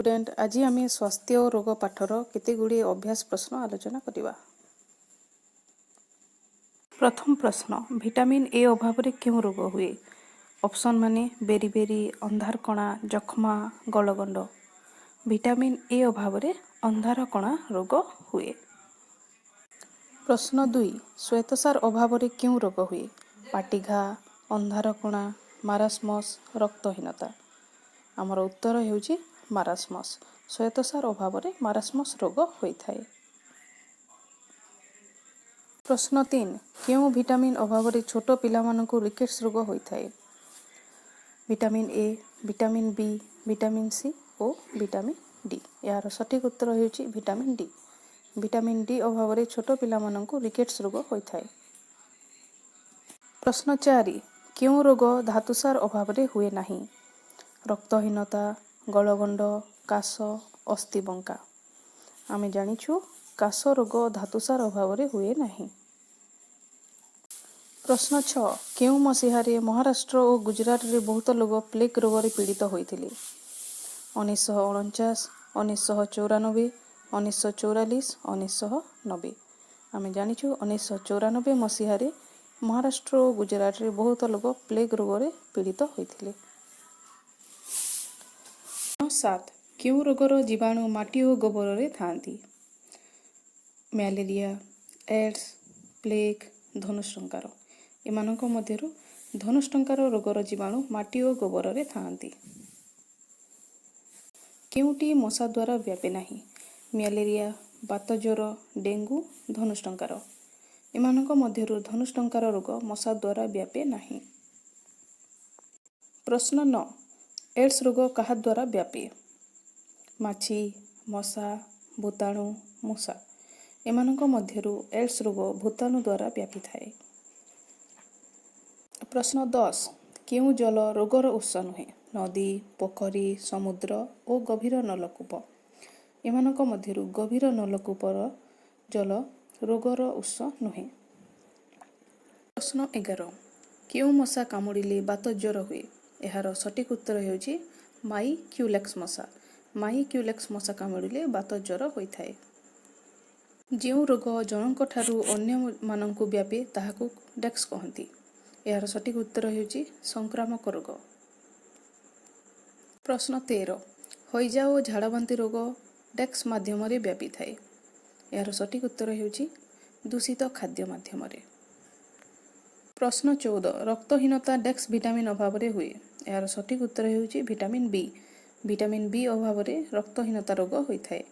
Student, ଆଜି ଆମେ ସ୍ୱାସ୍ଥ୍ୟ ଓ ରୋଗ ପାଠର କେତେଗୁଡ଼ିଏ ଅଭ୍ୟାସ ପ୍ରଶ୍ନ ଆଲୋଚନା କରିବା। ପ୍ରଥମ ପ୍ରଶ୍ନ, ଭିଟାମିନ୍ ଏ ଅଭାବରେ କେଉଁ ରୋଗ ହୁଏ? ଅପସନ୍ ମାନେ ବେରି ବେରି, ଅନ୍ଧାରକଣା, ଯକ୍ଷ୍ମା, ଗଳଗଣ୍ଡ। ଭିଟାମିନ୍ ଏ ଅଭାବରେ ଅନ୍ଧାରକଣା ରୋଗ ହୁଏ। ପ୍ରଶ୍ନ 2, ଶ୍ୱେତସାର ଅଭାବରେ କେଉଁ ରୋଗ ହୁଏ? ପାଟିଘା, ଅନ୍ଧାରକଣା, ମାରାସ୍ମସ୍, ରକ୍ତହୀନତା। ଆମର ଉତ୍ତର ହେଉଛି ମାରାସ୍ମସ୍। ଶ୍ୱେତସାର ଅଭାବରେ ମାରାସ୍ମସ୍ ରୋଗ ହୋଇଥାଏ। ପ୍ରଶ୍ନ 3, କେଉଁ ଭିଟାମିନ୍ ଅଭାବରେ ଛୋଟ ପିଲାମାନଙ୍କୁ ରିକେଟ୍ସ ରୋଗ ହୋଇଥାଏ? Vitamin A, vitamin B, vitamin C O vitamin D. ଏହାର ସଠିକ୍ ଉତ୍ତର ହେଉଛି ଭିଟାମିନ୍ ଡି। ଭିଟାମିନ୍ ଡି ଅଭାବରେ ଛୋଟ ପିଲାମାନଙ୍କୁ ରିକେଟ୍ସ ରୋଗ ହୋଇଥାଏ। ପ୍ରଶ୍ନ 4, କେଉଁ ରୋଗ ଧାତୁସାର ଅଭାବରେ ହୁଏ ନାହିଁ? ରକ୍ତହୀନତା, ଗଳଗଣ୍ଡ, କାଶ, ଅସ୍ଥିବଙ୍କା। ଆମେ ଜାଣିଛୁ, କାଶ ରୋଗ ଧାତୁସାର ଅଭାବରେ ହୁଏ ନାହିଁ। ପ୍ରଶ୍ନ 6, କେଉଁ ମସିହାରେ ମହାରାଷ୍ଟ୍ର ଓ ଗୁଜରାଟରେ ବହୁତ ଲୋକ ପ୍ଲେଗ୍ ରୋଗରେ ପୀଡ଼ିତ ହୋଇଥିଲେ? 1949, 1994, 1944, 1990। ଆମେ ଜାଣିଛୁ, 1994 ମସିହାରେ ମହାରାଷ୍ଟ୍ର ଓ ଗୁଜରାଟରେ ବହୁତ ଲୋକ ପ୍ଲେଗ୍ ରୋଗରେ ପୀଡ଼ିତ ହୋଇଥିଲେ। 7, କେଉଁ ରୋଗର ଜୀବାଣୁ ମାଟି ଓ ଗୋବରରେ ଥାଆନ୍ତି? ମ୍ୟାଲେରିଆ, ଏଡ୍ସ, ପ୍ଲେଗ୍, ଧନୁଷ୍ଠଙ୍କାର। ଏମାନଙ୍କ ମଧ୍ୟରୁ ଧନୁଷ୍ଠଙ୍କାର ରୋଗର ଜୀବାଣୁ ମାଟି ଓ ଗୋବରରେ ଥାଆନ୍ତି। କେଉଁଟି ମଶା ଦ୍ୱାରା ବ୍ୟାପେ ନାହିଁ? ମ୍ୟାଲେରିଆ, ବାତଜ୍ୱର, ଡେଙ୍ଗୁ, ଧନୁଷ୍ଠଙ୍କାର। ଏମାନଙ୍କ ମଧ୍ୟରୁ ଧନୁଷ୍ଠଙ୍କାର ରୋଗ ମଶା ଦ୍ୱାରା ବ୍ୟାପେ ନାହିଁ। ପ୍ରଶ୍ନ 9, ଏଡ୍ସ ରୋଗ କାହା ଦ୍ୱାରା ବ୍ୟାପେ? ମାଛି, ମଶା, ଭୂତାଣୁ, ମୂଷା। ଏମାନଙ୍କ ମଧ୍ୟରୁ ଏଡ୍ସ ରୋଗ ଭୂତାଣୁ ଦ୍ୱାରା ବ୍ୟାପିଥାଏ। ପ୍ରଶ୍ନ 10, କେଉଁ ଜଳ ରୋଗର ଉତ୍ସ ନୁହେଁ? ନଦୀ, ପୋଖରୀ, ସମୁଦ୍ର ଓ ଗଭୀର ନଳକୂପ। ଏମାନଙ୍କ ମଧ୍ୟରୁ ଗଭୀର ନଳକୂପର ଜଳ ରୋଗର ଉତ୍ସ ନୁହେଁ। ପ୍ରଶ୍ନ 11, କେଉଁ ମଶା କାମୁଡ଼ିଲେ ବାତ ଜ୍ୱର ହୁଏ? ଏହାର ସଠିକ୍ ଉତ୍ତର ହେଉଛି ମାଇ କ୍ୟୁଲେକ୍ସ ମଶା। ମାଇ କ୍ୟୁଲେକ୍ସ ମଶା କାମୁଡ଼ିଲେ ବାତ ଜ୍ୱର ହୋଇଥାଏ। ଯେଉଁ ରୋଗ ଜଣଙ୍କଠାରୁ ଅନ୍ୟମାନଙ୍କୁ ବ୍ୟାପେ, ତାହାକୁ ଡ୍ୟାସ୍ କହନ୍ତି। ଏହାର ସଠିକ୍ ଉତ୍ତର ହେଉଛି ସଂକ୍ରାମକ ରୋଗ। ପ୍ରଶ୍ନ 13, ହଇଜା ଓ ଝାଡ଼ାବାନ୍ତି ରୋଗ ଡ୍ୟାସ୍ ମାଧ୍ୟମରେ ବ୍ୟାପିଥାଏ। ଏହାର ସଠିକ୍ ଉତ୍ତର ହେଉଛି ଦୂଷିତ ଖାଦ୍ୟ ମାଧ୍ୟମରେ। ପ୍ରଶ୍ନ 14, ରକ୍ତହୀନତା ଡ୍ୟାସ୍ ଭିଟାମିନ୍ ଅଭାବରେ ହୁଏ। ଏହାର ସଠିକ୍ ଉତ୍ତର ହେଉଛି ଭିଟାମିନ୍ ବି। ଭିଟାମିନ୍ ବି ଅଭାବରେ ରକ୍ତହୀନତା ରୋଗ ହୋଇଥାଏ।